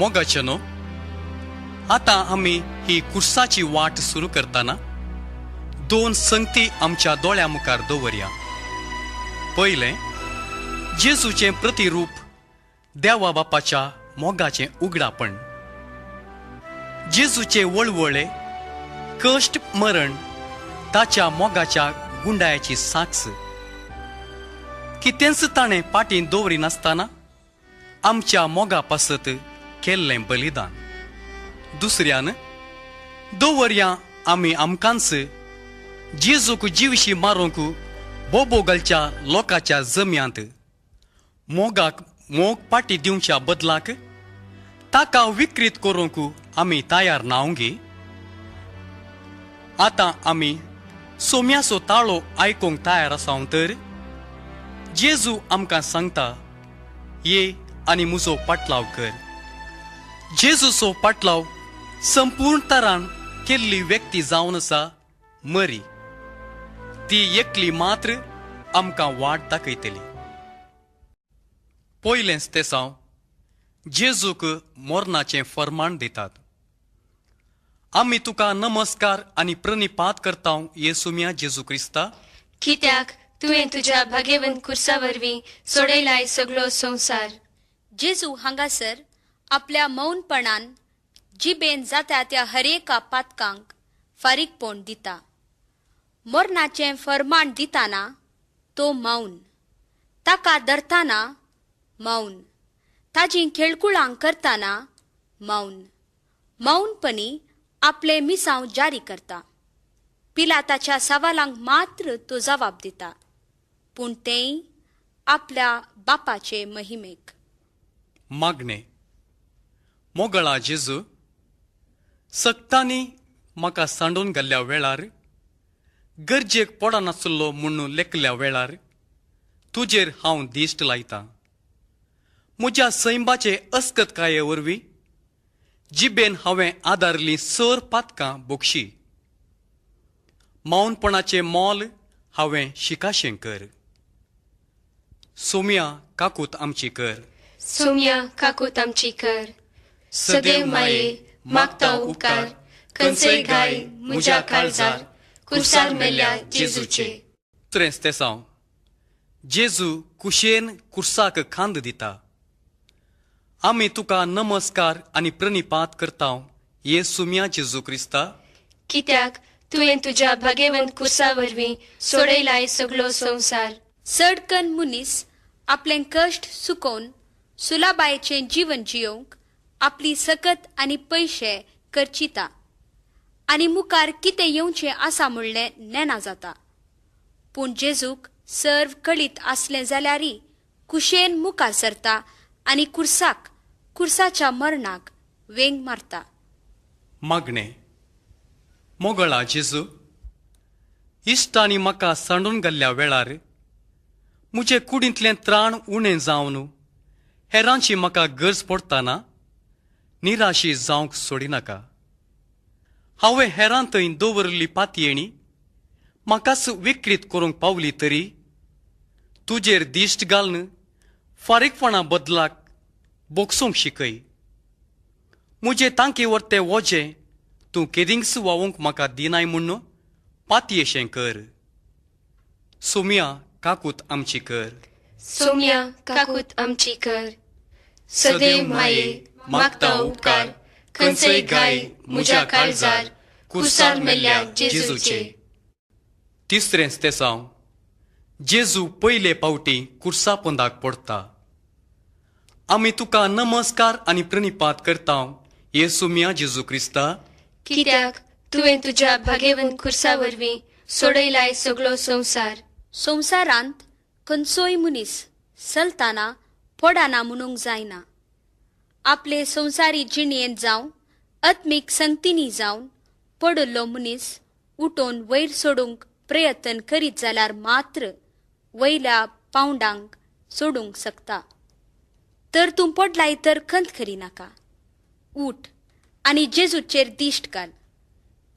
मोगाचें न्हू, आतां आमी ही कुर्साची वाट सुरू करतना दोन संगती आमच्या दोळ्या मुखार दवरया. पयलें, जेजूचें प्रतिरूप देवा बापाच्या मोगाचें उगडापण. जेजूचे वळवळे कश्ट मरण ताच्या मोगाच्या गुंडायाची साक्ष. कितेंच ताणें पाटीं दवरिनासतना आमच्या मोगा पासत केल्लें बलिदान. दुसऱ्यान दवरया आमी आमकांच जेजूक जिवशी मारूंक बोबो घालच्या लोकांच्या जम्यांत मोगाक मोग पाटी दिवच्या बदलाक ताका विक्रीत करूंक आमी तयार नावंगी. आतां आमी सोम्याचो ताळो आयकूंक तयार आसाव तर जेजू आमकां सांगता, ये आनी म्हजो पाटलाव कर. जेजूचो पाटलाव संपूर्ण तरान केल्ली व्यक्ती जावन आसा मरी. ती एकली मात्र आमकां वाट दाखयतली. पयलेंच तेसांव जेजूक मरणाचें फर्माण दितात. आमी तुका नमस्कार आनी प्रणिपात करता येसुम्या जेजू क्रिस्ता, कित्याक तुवें तुज्या भाग्यवंत कुर्सा वरवीं सोडयलाय सगलो संवसार. जेजू हांगासर आपल्या मौनपणान जिबेन जाता त्या हरेका पातकांक फारीकपण दिता. मरणाचें फर्माण दिताना तो मौन, ताका धरताना मौन, ताजी खेळकुळां करताना मौन, मौनपणी आपले मिसांव जारी करता. पिलाताच्या सवालांक मात्र तो जबाब दिता, पूण तेय आपल्या बापाचे महिमेक. मागणे. मोगळा जेजू, सक्तांनी म्हाका सांडून घाल्ल्या वेळार, गरजेक पडनासलो म्हूण लेखल्या वेळार तुजेर हांव दिश्ट लायतां. म्हज्या सैंबाचे अस्कतकाये वरवीं जिबेन हांवें आदारली सर पातकां बोगशी. मौनपणाचें मोल हांवें शिकाशें कर. सोम्या काकूत आमची कर. सोम्या काकूत आमची कर. सदैव माये मागता उपकार, खंयचेय गाय म्हज्या काळजार कुर्सार मेल्ल्या जेजूचे. दुसरेंच तेसांव जेजू कुशेन कुर्साक खांद दिता. आमी तुका नमस्कार आनी प्रणिपात करता येसुम्या जेजू क्रिस्ता, कित्याक तुवें तुज्या भाग्यवंत कुर्सा वरवीं सोडयलाय सगलो संवसार. चडकन मनीस आपलें कश्ट सुकोवन सुलाबायेचें जीवन जियोवंक आपली सकत आनी पयशे करचिता आनी मुखार कितें येवचें आसा म्हणलें नेना जाता. पूण जेजूक सर्व कळीत आसलें जाल्यारय कुशेन मुखार सरता आनी कुर्साक, कुर्साच्या मरणाक वेंग मारता. मागणें. मोगळा जेजू, इश्टांनी म्हाका सांडून घाल्ल्या वेळार म्हजे कुडींतलें त्राण उणें जावन हेरांची म्हाका गरज पडटना निराशी जावंक सोडिनाका. हांवें हेरां थंय दवरिल्ली पातयेणी म्हाकाच विक्रीत करूंक पावली तरी तुजेर दिश्ट घालून फारीकपणा बदलाक बोगसूंक शिकय. म्हजे तांकी वरते वोजें तूं केदिंग्स वावूंक म्हाका दिनाय म्हूण पातयेशें कर. सोम्या काकूत आमची कर. सोम्या काकूत आमची कर. सदैव माये मागता उपकार, खंयचेय गाय म्हज्या काळजार कुर्सार मेल्ल्या जेजूचे. तिसरेंच तेसांव जेजू पयले पावटी कुर्सा पोंदाक पडटा. आमी तुका नमस्कार आनी प्रणिपात करता येसुम्या जेजू क्रिस्ता, कित्याक तुवें तुज्या भाग्यवंत कुर्सा वरवीं सोडयलाय सगलो संवसार. संवसारांत खंयचोय मनीस चलतना पडना म्हणूंक जायना. आपले संवसारी जिणेंत जावं आत्मीक संगतींनी जावन पडिल्लो मनीस उठोवन वयर सोडूंक प्रयत्न करीत जाल्यार मात्र वयल्या पावंडांक सोडूंक शकता. तर तूं पडलाय तर खंत करिनाका. उठ आनी जेजूचेर दिश्ट घाल.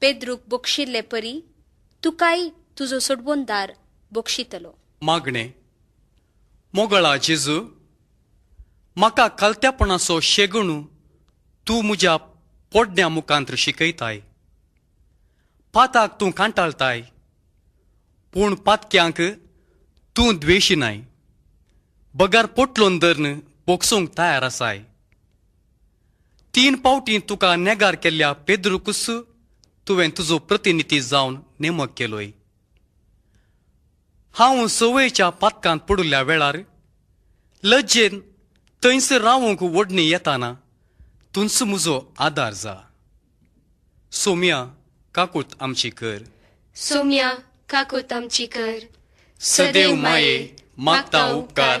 पेद्रूक बक्षिल्ले परी तुकाय तुजो सोडवणदार बक्षितलो. मागणें. मोगळा जेजू, म्हाका खालत्यापणाचो शेगणू तूं म्हज्या पोडण्या मुखांत शिकयताय. पाताक तूं कांटाळताय, पूण पातक्यांक तूं द्वेशिनाय. बगर पोटलोन धरून पोगसूंक तयार आसाय. 3 पावटी तुका नेगार केल्ल्या पेद्रुकूच तुवें तुजो प्रतिनिधी जावन नेमक केलोय. हांव संवयेच्या पातकांत पडिल्ल्या वेळार लज्जेन थंयसर रावंक ओडणी येताना तूंच म्हजो आदार जा. सोम्या काकूत आमची कर. सोम्या काकूत आमची कर. सदैव माये मागता उपकार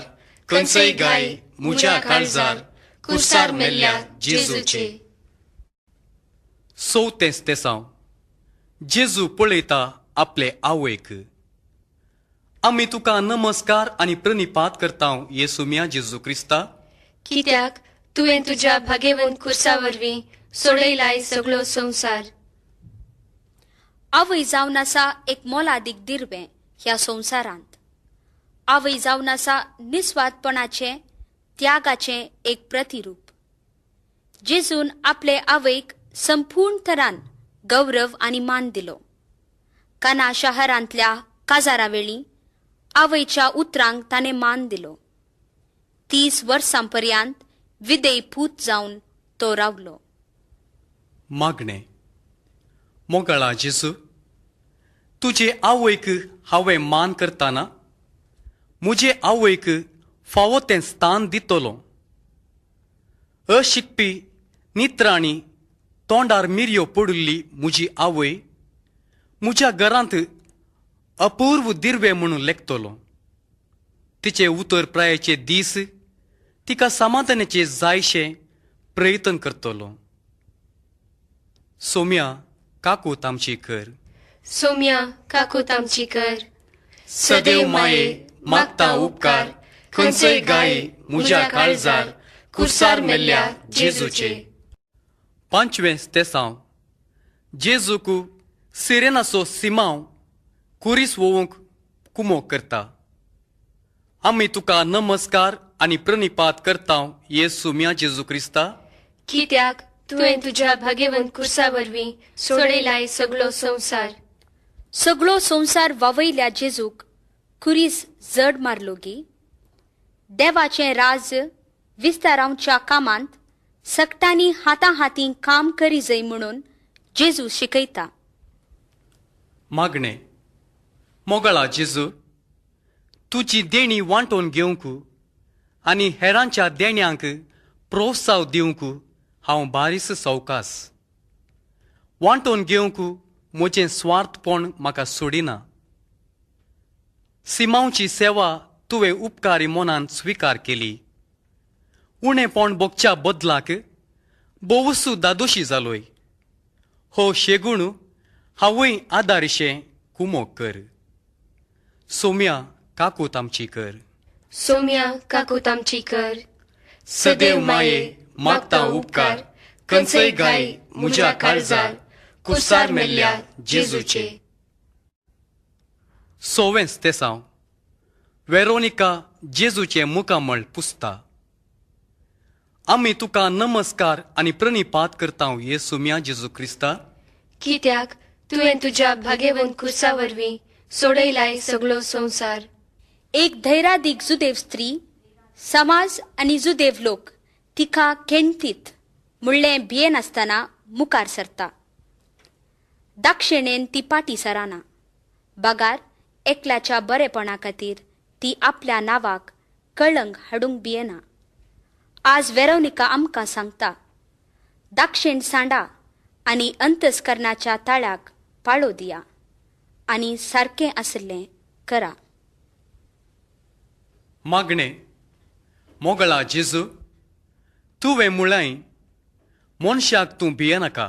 खंयचेय गाय म्हज्या काळजार कुर्सार मेल्ल्या जेजूचे. चवथें तेसांव. जेजू पळयता आपले आवयक. आमी तुका नमस्कार आनी प्रणिपात करता येसुम्या जेजू क्रिस्ता, कित्याक तुवें तुज्या भागेवंत कुर्सा वरवीं सोडयलाय सगळो संवसार. आवय जावन आसा एक मोलादीक दिर्वें ह्या संवसारांत. आवय जावन आसा निस्वार्थपणाचें, त्यागाचें एक प्रतिरूप. जेजून आपले आवयक संपूर्ण तरान गौरव आनी मान दिलो. काना शहरांतल्या काजारा वेळी आवयच्या उतरांक ताणें मान दिलो. 30 वर्सां पर्यंत विदेय पूत जावन तो रावलो. मागणें. मोगाळा जेजू, तुजे आवयक हांवें मान करतना म्हजे आवयक फावो तें स्थान दितलो. अशिकपी नित्राणी तोंडार मिरयो पडिल्ली म्हजी आवय म्हज्या घरांत अपूर्व दिर्वे म्हणून लेखतलो. तिचे उतर प्रायेचे दीस तिका समाधानाचे जायशें प्रयत्न करतलो. सोम्या काकूत आमची कर. सोम्या काकूत आमची कर. सदैव माये मागता उपकार खंयचेय गाय म्हज्या काळजार कुर्सार मेल्ल्या जेजूचे. 5वें तेसांव. जेजूक सिरेनाचो सिमांव कुरीस वोवंक कुमोक करता. आमी तुका नमस्कार आनी प्रणिपात करता येसुम्या जेजू क्रिस्ता, कित्याक तुवें तुज्या भागेवंत कुर्सा वरवीं सोडयलाय सगळो संवसार. सगळो संवसार वावयल्या जेजूक कुरीस जड मारलो गी. देवाचें राज्य विस्तारावच्या कामांत सगटांनी हाता हातीं काम करी जाय म्हणून जेजू शिकयता. मागणें. मोगाळा जेजू, तुजी देणी वांटोवन घेवंक आनी हेरांच्या देण्यांक प्रोत्साव दिवंक हांव बारीस सवकास. वांटोवन घेवंक म्हजें स्वार्थपण म्हाका सोडिना. सिमांवची सेवा तुवें उपकारी मनान स्विकार केली. उणेपण भोगच्या बदलाक भोवसू दादोशी जालोय. हो शेगूण हांवूय आदारिशें कुमोक कर. सोम्या काकूत आमची कर. सोम्या काकूत आमची कर. सदैव माये मागता उपकार खंयचेय गाय म्हज्या काळजार कुर्सार मेल्ल्या जेजूचे. 6वें तेसांव. वेरोनिका जेजूचें मुखामळ पुसता. आमी तुका नमस्कार आनी प्रणिपात करता येसुम्या जेजू क्रिस्ता, कित्याक तुवें तुज्या भागेवंत कुर्सा वरवीं सोडयलाय सगळो संवसार. एक धैरादीक जुदेव स्त्री समाज आनी जुदेव लोक तिका केणतीत म्हणलें भियेनासतना मुखार सरता. दाक्षिणेन ती पाटी सराना, बगार एकल्याच्या बरेपणा खातीर ती आपल्या नांवाक कळंग हाडूंक भियेना. आज वेरोनिका आमकां सांगता, दाक्षिण सांडा आनी अंतस्करणाच्या ताळ्याक पाळो दिया आनी सारकें आशिल्लें करा. मागणें. मोगळा जेजू, तुवें म्हळें मनशाक तूं भियेनाका.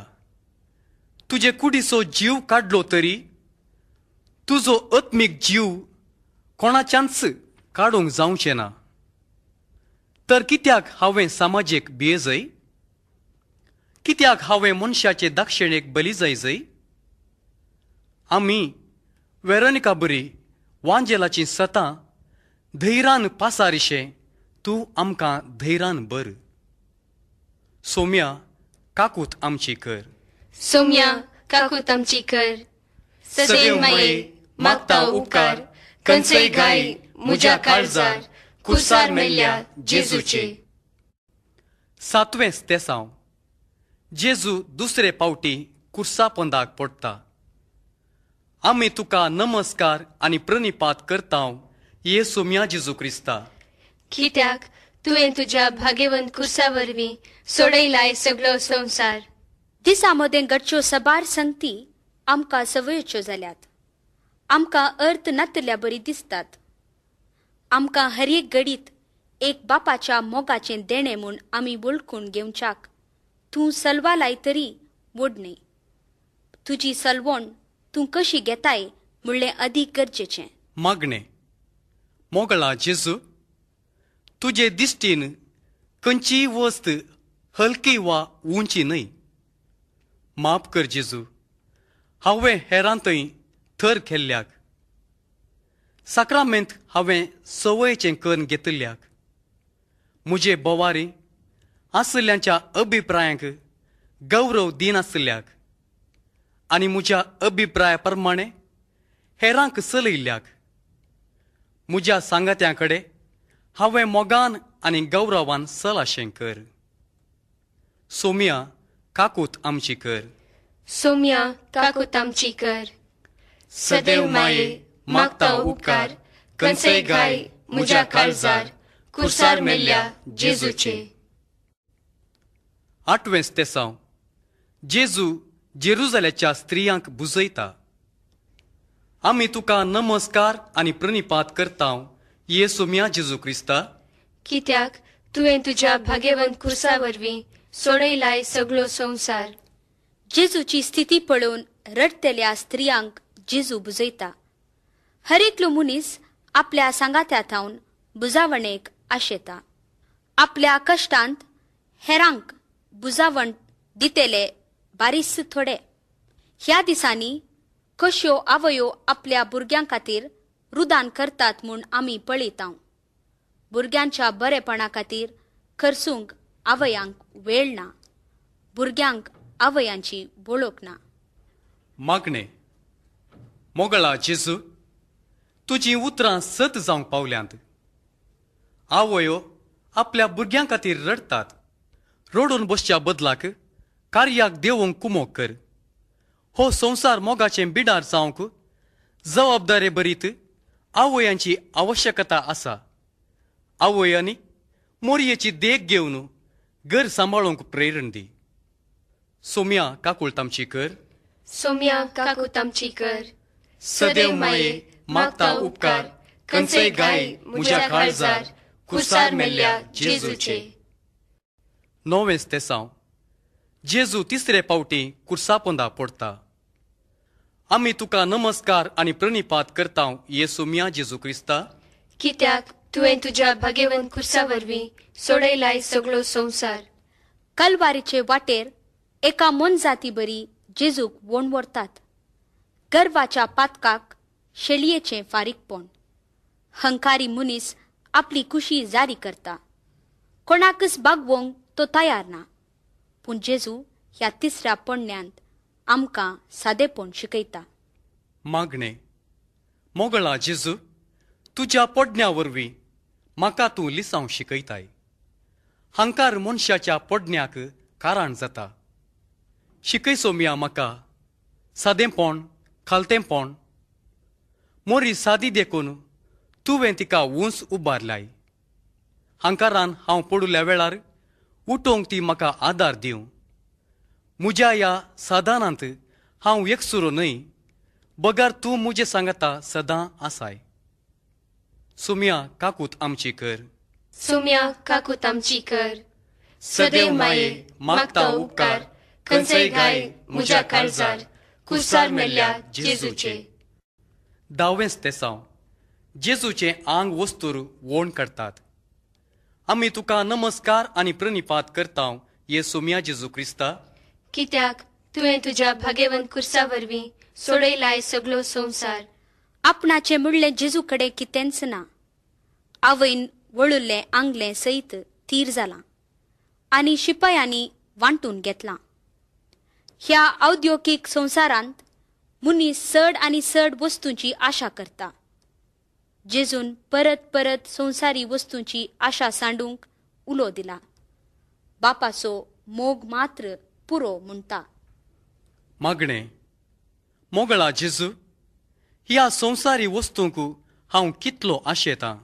तुजे कुडीचो जीव काडलो तरी तुजो आत्मीक जीव कोणाच्यानच काडूंक जावचें ना. तर कित्याक हांवें समाजेक भियेजय? कित्याक हांवें मनशाचे दाक्षिणेक बली जायजय? आमी वेरोनिका बरी वांजेलाचीं सतां धैरान पासारिशें तूं आमकां धैरान बर. सोम्या काकूत आमची कर. सोम्या काकूत आमची कर. सदैव माये मागता उपकार खंयचेय घाय म्हज्या काळजार कुर्सार मेल्ल्या जेजूचे. सातवें तेसांव. जेजू दुसरे पावटी कुर्सा पोंदाक पडटा. आमी तुका नमस्कार आनी प्रणिपात करतांव ये सोम्या जेजू क्रिस्ता, कित्याक तुवें तुज्या भाग्यवंत कुर्सा वरवीं सोडयलाय सगळो संवसार. दिसा मदें घडच्यो सबार संगती आमकां संवयच्यो जाल्यात. आमकां अर्थ नातल्या बरी दिसतात. आमकां हर एक घडीत एक बापाच्या मोगाचें देणें म्हूण आमी वळखून घेवच्याक तूं सलवा लाय तरी वड न्हय. तुजी सलवण तूं कशी घेताय म्हणलें अदीक गरजेचें. मागणें. मोगळा जेजू, तुजे दिश्टीन खंयचीय वस्त हलकी वा उंची न्हय. माफ कर जेजू, हांवें हेरांतय थर केल्ल्याक, साक्रामेंत हांवें संवयचें करून घेतिल्ल्याक, म्हजे बोवारी आशिल्ल्यांच्या अभिप्रायांक गौरव दिनाशिल्ल्याक आनी म्हज्या अभिप्राया प्रमाणे हेरांक चलयिल्ल्याक, म्हज्या सांगात्यां कडेन हांवें मोगान आनी गौरवान सलाशें कर. सोम्या काकूत आमची कर. सोम्या काकूत आमची कर. सदैव माये मागता उपकार खंयचेय घाय म्हज्या काळजार कुर्सार मेल्ल्या जेजूचे. आठवें तेसांव. जेजू जेरुजाल्याच्या स्त्रियांक बुजयता. आमी तुका नमस्कार आनी प्रणिपात करतांव ये सोम्या जेजू क्रिस्ता, कित्याक तुवें तुज्या भाग्यवंत कुर्सा वरवीं सोडयलाय सगळो संवसार. जेजूची स्थिती पळोवन रडटल्या स्त्रियांक जेजू बुजयता. हर एकलो मनीस आपल्या सांगात्या थावन बुजावणेक आशेता. आपल्या कश्टांत हेरांक बुजावण दितले बारीस थोडे. ह्या दिसांनी कश्यो आवयो आपल्या भुरग्यां खातीर रुदान करतात म्हूण आमी पळयता. भुरग्यांच्या बरेपणा खातीर खर्चूंक आवयांक वेळ ना. भुरग्यांक आवयांची वळख ना. मागणें. मोगळा जेजू, तुजीं उतरां सत जावंक पावल्यांत. आवयो आपल्या भुरग्यां खातीर रडटात. रडून बसच्या बदलाक कार्याक देवूंक कुमोक कर. हो संवसार मोगाचें बिडार जावंक जबाबदारे भरीत आवयांची आवश्यकता आसा. आवयांनी मोरयेची देख घेवन घर सांबाळूंक प्रेरण दी. सोम्या काकूळत आमची कर. सोम्या काकूत आमची कर. सदैव माये मागता उपकार खंयचेय घाय म्हज्या काळजार कुर्सार मेल्ल्या जेजूचे. णवें तेसांव. जेजू तिसरे पावटी कुर्सा पोंदा पडटा. आमी तुका नमस्कार आनी प्रणिपात करतांव ये सोम्या जेजू क्रिस्ता, कित्याक तुवें तुज्या भाग्यवंत कुर्सा वरवीं सोडयलाय सगळो संवसार. कलवारीचे वाटेर एका मोनजाती बरी जेजूक वोण व्हरतात. गर्वाच्या पातकाक शेळयेचें फारीकपण. हंकारी मनीस आपली खुशी जारी करता. कोणाकच बागवोंक तो तयार ना. पूण जेजू ह्या तिसऱ्या पण्यांत आमकां सादेपण शिकयता. मागणें. मोगळा जेजू, तुज्या पडण्या वरवीं म्हाका तूं लिसांव शिकयताय. हांकार मनशाच्या पडण्याक कारण जाता. शिकय सोम्या म्हाका सादेंपण खालतेंपण. मोरी सादी देखून तुवें तिका उंच उबारलाय. हांकारान हांव पडुल्या वेळार उठोवंक ती म्हाका आदार दिवं. म्हज्या ह्या सादानांत हांव एकसुरो न्हय, बगर तूं म्हजें सांगता सदां आसाय. सोम्या काकूत आमची कर. सोम्या काकूत आमची कर. सदैव माये मागता उपकार खंयचेय घाय म्हज्या काळजार कुर्सार मेल्ल्या जेजूचे. धावेंच तेसांव. जेजूचें आंग वस्तूर वोण करतात. आमी तुका नमस्कार आनी प्रणिपात करतांव ये सोम्या जेजू क्रिस्ता, कित्याक तुवें तुज्या भाग्यवंत कुर्सा वरवीं सोडयलाय सगळो संवसार. आपणाचें म्हणलें जेजू कडेन कितेंच ना. आवयन वळुल्लें आंगलें सयत थीर जालां आनी शिपायांनी वांटून घेतलां. ह्या औद्योगीक संवसारांत मनीस चड आनी चड वस्तूंची आशा करता. जेजून परत परत संवसारी वस्तूंची आशा सांडूंक उलो दिला. बापाचो मोग मात्र पुरो म्हणटा. मागणें. मोगळा जेजू, ह्या संवसारी वस्तूंक हांव कितलो आशेतां.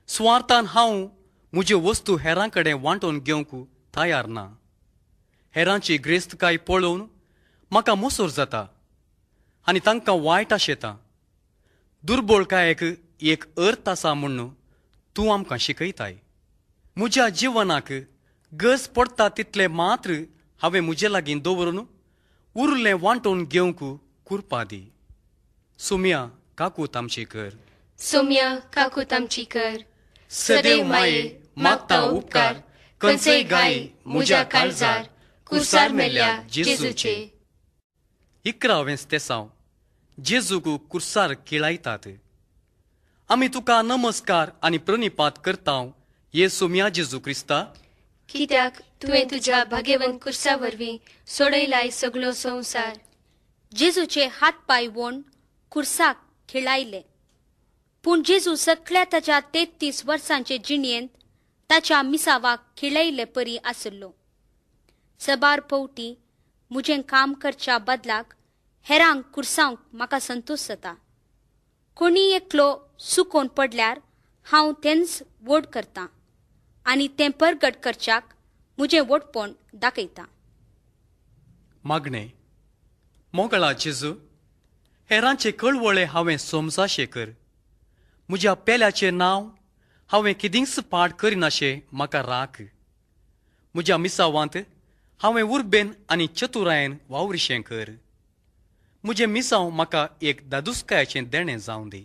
सुवार्थान हांव म्हज्यो वस्तू हेरां कडेन वांटून घेवंक तयार ना. हेरांची ग्रेस्तकाय पळोवन म्हाका मोसोर जाता आनी तांकां वायट आशेता. दुर्बळकायेक एक अर्थ आसा म्हूण तूं आमकां शिकयताय. म्हज्या जिवनाक गरज पडटा तितलें मात्र हांवें म्हजे लागीं दवरून उरलें वांटून घेवंक कुरपा दी. सोम्या काकूत आमची कर. सोम्या काकूत आमची कर. सदैव माये मागता उपकार खंयचेय गाय म्हज्या काळजार कुर्सार मेल्ल्या जेजूचे. 11वें तेसांव. जेजूक कुर्सार किळायतात. आमी तुका नमस्कार आनी प्रणिपात करता ये सोम्या जेजू क्रिस्ता, कित्याक तुवें तुज्या भाग्यवंत कुर्सा वरवीं सोडयलाय सगलो संवसार. जेजूचे हात पांय वोण कुर्साक खिळायले. पूण जेजू सगळ्या ताच्या 33 वर्सांचे जिणेंत ताच्या मिसावाक खिळयले परी आसलो. सबार पवटी म्हजें काम करच्या बदलाक हेरांक कुर्सांक म्हाका संतोश जाता. कोणी एकलो सुकोवन पडल्यार हांव तेंच वोड करतां आनी तें परगट करच्याक म्हजें वोडपण दाखयता. मागणें. मोगळा जेजू, हेरांचे कळवळे हांवें समजाशें कर. म्हज्या पेल्याचें नांव हांवें किदींच पाड करिनाशें म्हाका राख. म्हज्या मिसावांत हांवें उर्बेन आनी चतुरायेन वावरिशें कर. म्हजें मिसांव म्हाका एक दादुसकायाचें देणें जावं दी.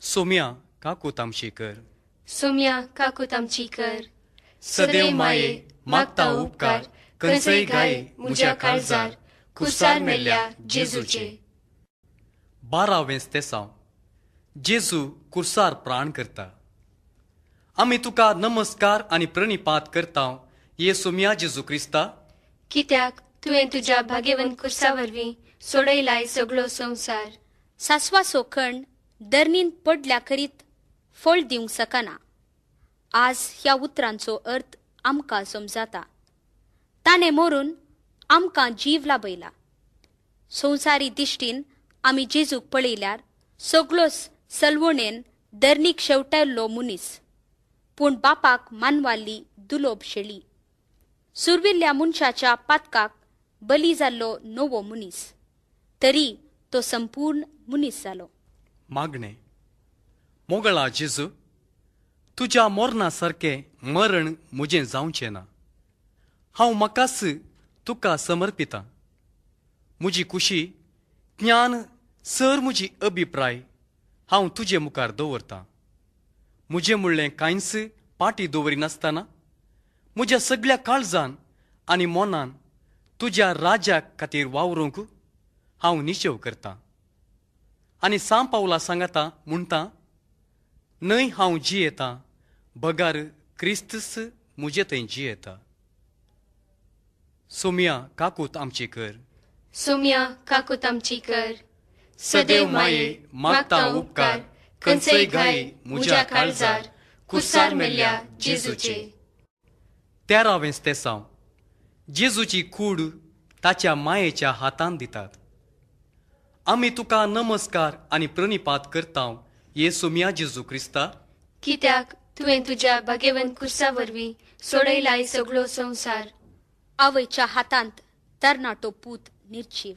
सोम्या काकूत आमची कर. सोम्या काकूत आमची कर. सदैव माये मागता उपकार खंयचेय गाय म्हज्या काळजार कुर्सार मेल्ल्या जेजूचे. 12वें तेसांव. जेजू कुर्सार प्राण करता. आमी तुका नमस्कार आनी प्रणिपात करता ये सोम्या जेजू क्रिस्ता, कित्याक तुवें तुज्या भाग्यवंत कुर्सा वरवीं सोडयलाय सगलो संवसार. सासवाचो खण दर्नीन पडल्या करीत फळ दिवंक शकना. आज ह्या उतरांचो अर्थ आमकां समजाता. ताणें मरून आमकां जीव लाभयला. संवसारी दिश्टीन आमी जेजूक पळयल्यार सगलोच सलवणेन दर्नीक शेवटायल्लो मनीस, पूण बापाक मानवाल्ली दुलोब शेळी. सुर्विल्ल्या मनशाच्या पातकाक बली जाल्लो नवो मनीस, तरी तो संपूर्ण मनीस जालो. मागणें. मोगळा जेजू, तुज्या मरणा सारकें मरण म्हजें जावचें ना. हांव म्हाकाच तुका समर्पितां. म्हजी खुशी, ज्ञान, सर म्हजी अभिप्राय हांव तुजे मुखार दवरतां. म्हजें म्हणलें कांयच पाटी दवरिनासतना म्हज्या सगळ्या काळजान आनी मनान तुज्या राज्या खातीर वावरूंक हांव निश्चेव करतां. आनी सांव पावला सांगाता म्हणटा, न्हय हांव जियेतां बगार क्रिस्तस म्हजे थंय जियेता. सोम्या काकूत आमची कर. सोम्या काकूत आमची कर. सदैव माये मागता उपकार खंयचेय गाय म्हज्या काळजार कुर्सार मेल्ल्या जेजूचे. 13वें तेसांव. जेजूची कूड ताच्या मायेच्या हातान दितात. आमी तुका नमस्कार आनी प्रणिपात करता ये सोम्या जेजू क्रिस्ता, कित्याक तुवें तुज्या भाग्यवंत कुर्सा वरवीं सोडयलाय सगलो संवसार. आवयच्या हातांत तरणाटो पूत निर्जीव.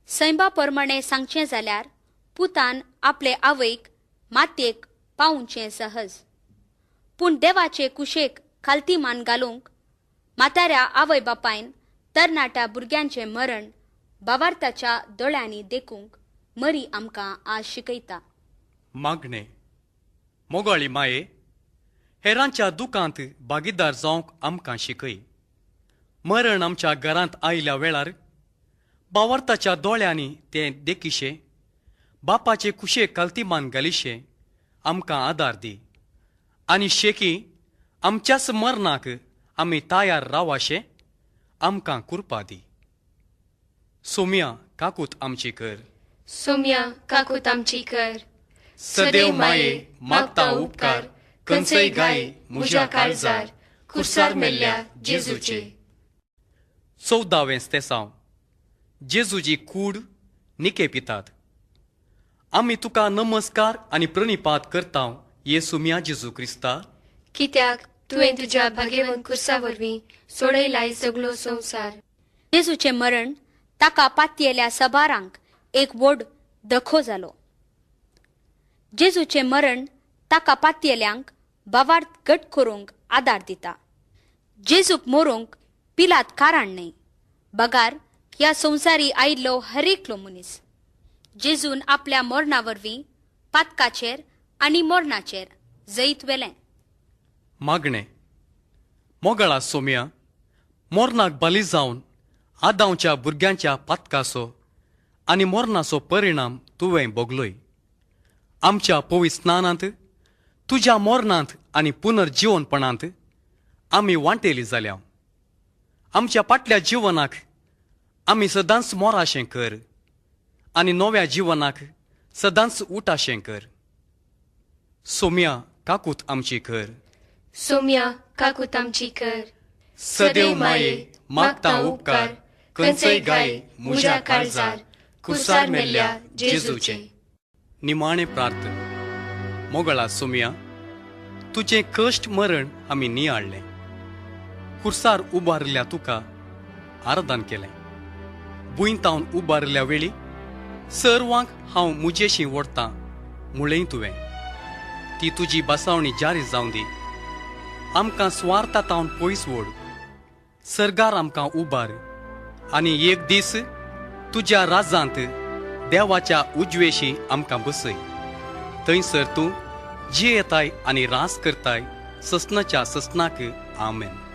सैंबा प्रमाणे सांगचें जाल्यार पुतान आपले आवयक मातयेक पावोवचें सहज, पूण देवाचे कुशेक खालती मान घालूंक म्हाताऱ्या आवय बापायन तरणाट्या भुरग्यांचें मरण भावार्थाच्या दोळ्यांनी देखूंक मरी आमकां आज शिकयता. मागणें. मोगाळी माये, हेरांच्या दुखांत भागीदार जावंक आमकां शिकय. मरण आमच्या घरांत आयल्या वेळार भावार्थाच्या दोळ्यांनी तें देखिशें, बापाचे कुशेक खालती मान घालिशें आमकां आदार दी आनी शेकी आमच्याच मरणाक आमी तयार रावाशें आमकां कुरपा दी. सोम्या काकूत आमची कर. सोम्या काकूत आमची कर. सदैव माये मागता उपकार खंयचेय गाय म्हज्या काळजार कुर्सार मेल्ल्या जेजूचे. 14वें स्तेसांव. जेजूची कूड निके पितात. आमी तुका नमस्कार आनी प्रणिपात करता येसुम्या जेजू क्रिस्ता, कित्याक तुवें तुज्या भागेवन कुर्सा वरवीं सोडयलाय सगलो संवसार. जेजूचें मरण ताका पातयेल्या सबारांक एक व्हड धखो जालो. जेजूचें मरण ताका पातयेल्यांक भावार्थ घट करूंक आदार दिता. जेजूक मरूंक पिलात कारण न्हय, बगार ह्या संवसारी आयिल्लो हरेकलो मनीस. जेजून आपल्या मरणा वरवीं पातकाचेर आनी मरणाचेर जैत व्हेलें. मागणें. मोगळा सोम्या, मरणाक बली जावन आदांवच्या भुरग्यांच्या पातकाचो आनी मरणाचो परिणाम तुवें भोगलोय. आमच्या पवित्र स्नानांत तुज्या मरणांत आनी पुनर्जिवनपणांत आमी वांटेली जाल्या. आमच्या फाटल्या जिवनाक आमी सदांच मोराशें कर आनी नव्या जिवनाक सदांच उटाशें कर. सोम्या काकूत आमची कर. सोम्या काकूत आमची कर. सदैव माये मागता उपकार खंयचेय गाय म्हज्या काळजार कुर्सार मेल्ल्या जेजूचे. निमाणें प्रार्थन. मोगळा सोम्या, तुजें कश्ट मरण आमी नियाळ्ळें. कुर्सार उबारिल्ल्या तुका आराधन केलें. भुंयतावन उबारिल्ल्या वेळी सर्वांक हांव मुजेशी ओडटां म्हळें तुवें. ती तुजी बसावणी जारी जावं दी. आमकां स्वार्था तावन पयस ओड. सर्गार आमकां उबार आनी एक दीस तुज्या राजांत देवाच्या उजवेशी आमकां बसय. थंयसर तूं जियेताय आनी रास करताय ससनाच्या ससनाक. आमेन.